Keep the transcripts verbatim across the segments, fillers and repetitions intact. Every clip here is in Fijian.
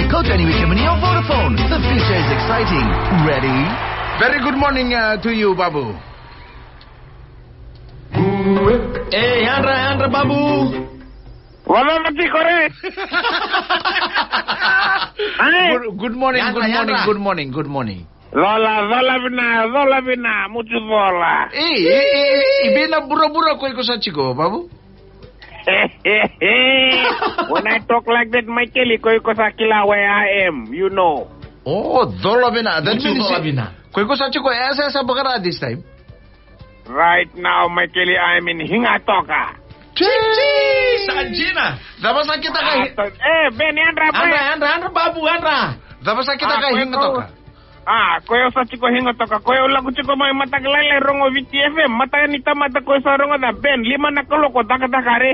Kauta ni wikemuni o Vodafone. The future is exciting. Ready? Very good morning, uh, to you, Babu. Ei, yadra, yadra, Babu. Wala mati kore. Ani? Good, good morning, Yadra, good morning, yadra. Good morning, good morning. Lola, lola vina, lola vina, mutu lola. Ei, ei, ei, ei, vina burabura ko iko sa tiko, Babu? When I talk like that, Michael, ko iko sa kila where I am, you know. Oh, dola vina. That Mutu means dola vina. Ko iko sa tiko e sa, sa bakara this time. Right now, Michael, I am in Hingatoka. Chichi, Sanjina. Dava sa kita ka hi- Ah, eh, Ben, andra, Andra, Ben. Andra, andra, Babu, andra. Dava sa kita Ah, ka ko Hingatoka. Ah, ko yau sa tiko Hingatoka. Ko yau lako tiko mai mataka lailai rogo Viti F M. Mataka ni tamata ko sa rogo da Ben. Lima na kaloko dakadaka re.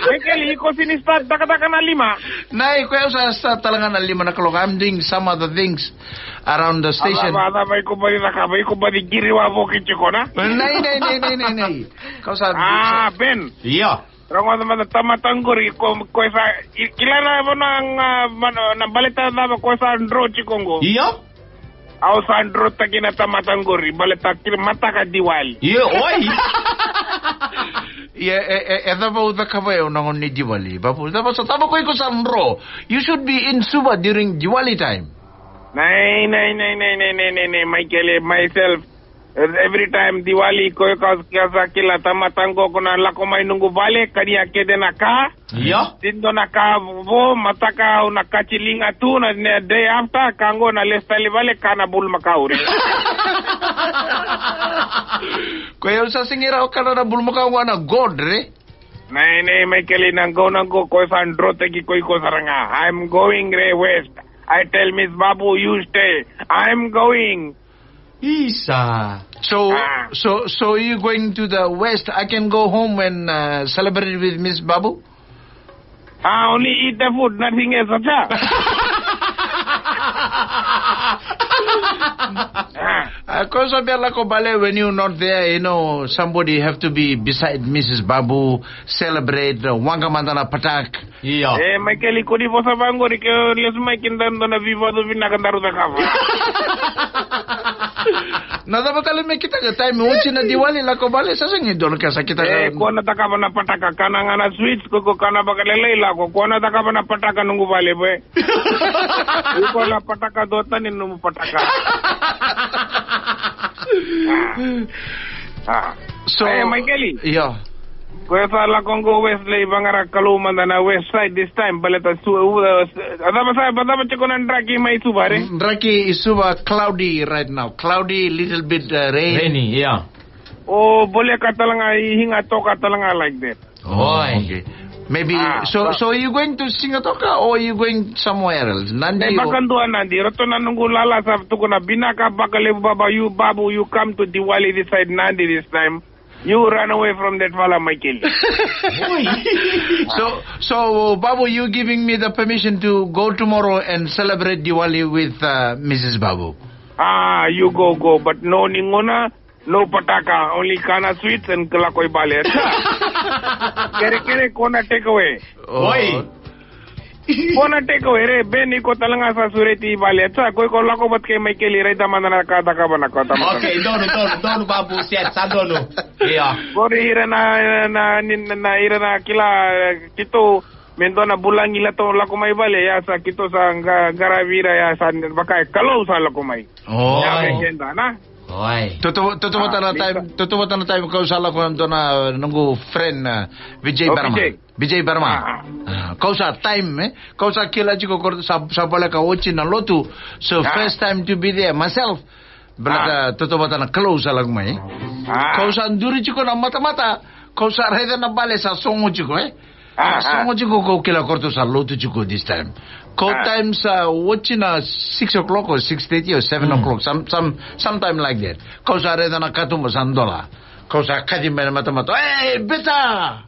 Michael, iko sini start dakadaka na lima. Nai, ko yau sa start talaga na lima na kaloko. I'm doing some other things around the station. Ada, ada, iko bari dakava, iko bari giri wa voki tiko na. Nai, nai, nai, nai, nai, nai. Kau sa Ah, Ben. Io. Rogoca mada tamata qori ko, ko sa, i-, kila na vanua ga, vanua, na baleta cava ko sa dro tiko qo. Io. Au sa dro taki na tamata qori, baleta kila mataka Diwali. Io, oi. Ia, e, e, e cava au cakava e au na gauna ni Diwali, Babu? Cava sa, cava ko iko sa dro? You should be in Suva during Diwali time. Nai, nai, nai, Michael, myself. Every time Diwali, ko ka, ka sa kila tamata qo ko na lako mai noqu vale, kania kece na ka. Io. Tido na ka vo, mataka au na kati liga tu na, na day after, ka qo na lesu tale vale, kana bulumakau re. Ko yau sa sega ni rawa kana na bulumakau qo na gold re. Nei, nei, Michael, na gauna qo ko sa drotaki ko iko sara ga. I'm going re west. I tell Miss Babu, you stay. I'm going. Isa. So, Ah. so, so you going to the west? I can go home and, uh, celebrate with Miss Babu? Ah, only eat the food, nothing else, acha. Ah. Uh, 'cause of Bella Kobale, when you not there, you know, somebody have to be beside Missus Babu, celebrate, uh, wanga mada na patak. Io. E, Michael, ko ni vosa vaqori ke lesu mai kina dua na veivacu vinaka daru cakava. Na cava tale me kitaka time oti na Diwali lako vale, sa sega ni dua na ka sa kitaka. E, ko na cakava na pataka, kana ga na sweets, ko, ko kana vakalailai lako, ko na cakava na pataka noqu vale, ve. Iko na pataka dua tani nomu pataka. Ah. Ah. So, e, Michael. Io. Ko e sa lako qo Wesley, vaqara Kalou mada na west side this time, baleta su, uh, a cava sa, a cava tiko na draki mai Suva, re? Mm, draki i Suva, cloudy right now. Cloudy, little bit, uh, rain. Rainy, yeah. O boleka tale ga, i Hingatoka tale ga like that. Oh, okay. Maybe, Ah, so, but so you going to Sigatoka or you going somewhere else? Nadi. Nei o- vakadua Nadi, ratou na noqu lala sa tukuna vinaka vakalevu, Babu, you, Babu, you come to Diwali this side Nadi this time. You run away from that fella, Michael. Oi. So, so, Babu, you giving me the permission to go tomorrow and celebrate Diwali with, uh, Missus Babu? Ah, you go, go, but no nigona, no pataka, only kana sweets and kalako i bale. Kere, kere, kona take away. Oh. Oi. Kona take away, re, Ben, iko tale ga sa sureti i vale. Sa, ko iko lako vata kei Michael, raica mada na ka cakava na kota mada. Okay, donu, donu, donu, Babu, set, sa donu. Io. Qori ira na, na, ni, na, ira na kila, eh, keitou, me dua na vulagi latou lako mai vale, ia sa keitou sa qa-, qaravi ira, ia sa vaka e Kalou sa lako mai. Oh. Ia me keda, na? Oi. Toto, toto vata na time, toto vata na time kau sa lako na dua na noqu friend, uh, Vijay Barama. Vijay Barama. Ah. Ah, kau sa time, eh? Kau sa kila tiko ko sa, sa voleka oti na lotu. So first time to be there myself. Baleta toto vata na Kalou sa lako mai. Ah. Kau sa duri tiko na matamata. Kau sa raica na vale sa sogo tiko, eh? Ah, sa sogo tiko, kau kila ko ratou sa lotu tiko this time. Kau time sa oti na six o'clock or six thirty or seven o'clock, some, some, sometime like that. Kau sa raica na katuba sa dola. Kau sa kaci mai na matamata. Hey, beta!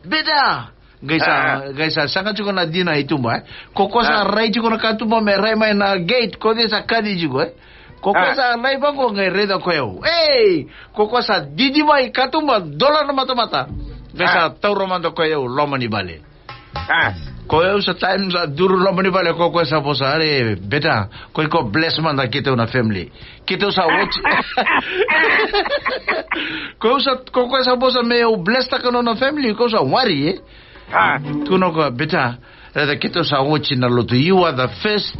Beta! Qai sa, qai sa saga tiko na dina i tuba, eh? Ko koya sa rai tiko na katuba me rai mai na gate, ko cei sa kaci tiko, eh? Ko koya sa rai vaqo qai raica ko yau. Ei! Ko koya sa didi mai katuba, dola na matamata. Qai sa taura mada ko yau loma ni vale. Ah. Ko yau sa time sa duru loma ni vale, ko koya sa vosa, are beta, ko iko bless mada keitou na family. Keitou sa watch. Ko yau sa, ko koya sa vosa me yau bless taka nona family, ko sa worry, e? Ah. Tukuna ko beta, reda keitou sa watch na lotu. You are the first,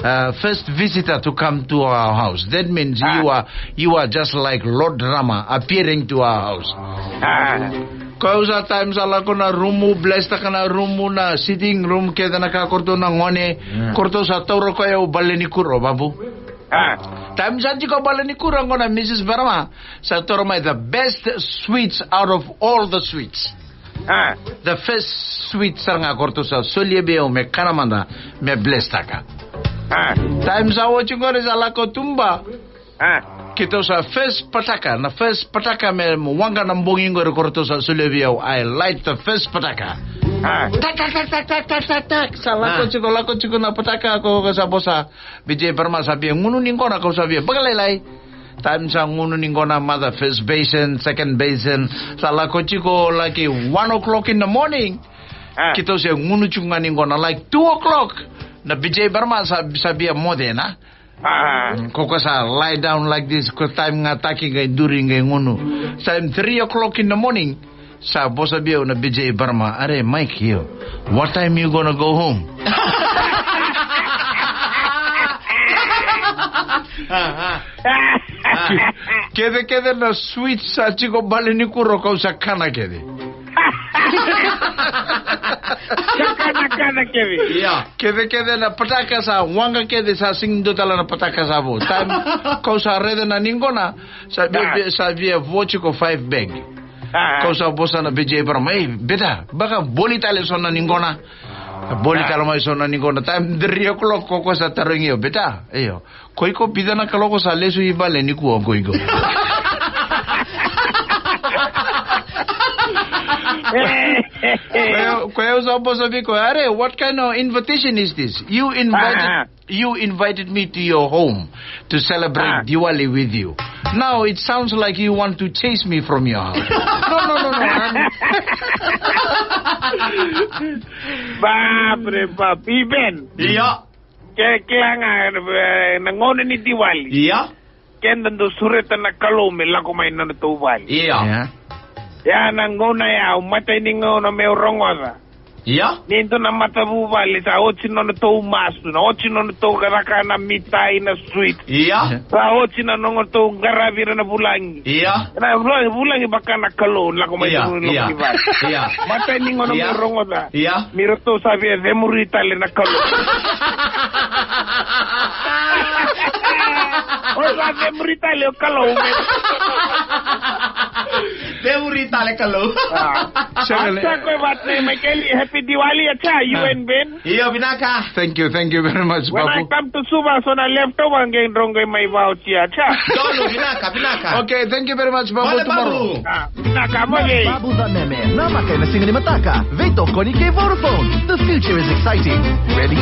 uh, first visitor to come to our house. That means you are, you are just like Lord Rama appearing to our house. Ah. Ko yau sa time sa lako na rumu, bless taka na rumu, na sitting room, kece na ka koratou na gone. Yeah. Koratou sa taura ko yau bale ni kuro, babu. Ah. Time sa tiko bale ni kuro, gona Missus Barama sa taura mai the best sweets out of all the sweets. Ah. The first sweet sara ga koratou sa solia vei au me kana mada me bless taka. Ah. Time sa watch gona sa lako tuba. Ah. Keitou sa first pataka, na first pataka me waqa na bogi qori koratou sa solia vei au, I light the first pataka. Ah. Tak, tak, tak, tak, tak, tak, tak. Sa lako tiko, lako tiko na pataka ko, ko sa vosa. B J Barma sa via gunu ni gona, ko sa via vakalailai. Time sa gunu ni gona mada first basin, second basin. Sa lako tiko like one o'clock in the morning. Ah. Keitou se gunu tiko ga ni gona like two o'clock. Na B J Barma sa, sa via moce na. Ah. Mm, ko ko sa lie down like this, ko time ga taki qai duri qai gunu. Time three o'clock in the morning, sa vosa vei au na B J Barma, are Mike, io, what time you gonna go home? Ah, ah. Ah. Kece kece na sweet sa tiko bale ni kuro kau sa kana kece. Sa kana kana kece. Ia. Kece kece na pataka sa waqa kece, sa sega ni dua tale na pataka sa vo. Time kau sa raica na nigona, sa via, ah, via, sa via vo tiko five bag. Ah. Kau sa vosa na B J Barma, ei, beta, baka boli tale so na nigona. Boli, ah, tale mai so na nigona. Time three o'clock ko ko sa tarogi au, beta, io. Ko iko vica na kaloko sa lesu i vale nikua ko iko? Ko yau, ko yau sa vosa vei koya, are, what kind of invitation is this? You invited, ah, you invited me to your home to celebrate, ah, Diwali with you. Now it sounds like you want to chase me from your house. No, no, no, no. I'm Babre bab, even. Ia. Ke kila ga, e, na gauna ni Diwali. Ia. Keda dau sureta na Kalou me lako mai na nodatou vale. Ia. Ia. Ia na gauna ya, au matai ni gauna meu rogoca. Ia. Ni dua na matavuvale sa oti na nodatou masu, na oti na nodatou caka na mitai, na sweet. Ia. Sa oti na nodatou qaravi ira na vulagi. Ia. Na vulagi, vulagi vaka na Kalou, lako mai, ia, tu, ia, lako mai vale. Ia. Matai ni gauna, ia, meu rogoca. Ia. Ni ratou sa via cemuri tale na Kalou. O sa cemuri tale o Kalou me. Cemuri tale Kalou. Ah. Sega le. Sa koe vata mai keli, happy Diwali, acha, you, ah, and Ben. Io, vinaka. Thank you, thank you very much, Babu. When I come to Suva, so na left over qai drau qai mai vauci, acha. Donu, vinaka, vinaka. Okay, thank you very much, Babu. Vale, tomorrow. Babu. Ah, vinaka, moce. Babu Vameme, namaka ena siga ni mataka. Veitokoni kei Vodafone. The future is exciting. Ready?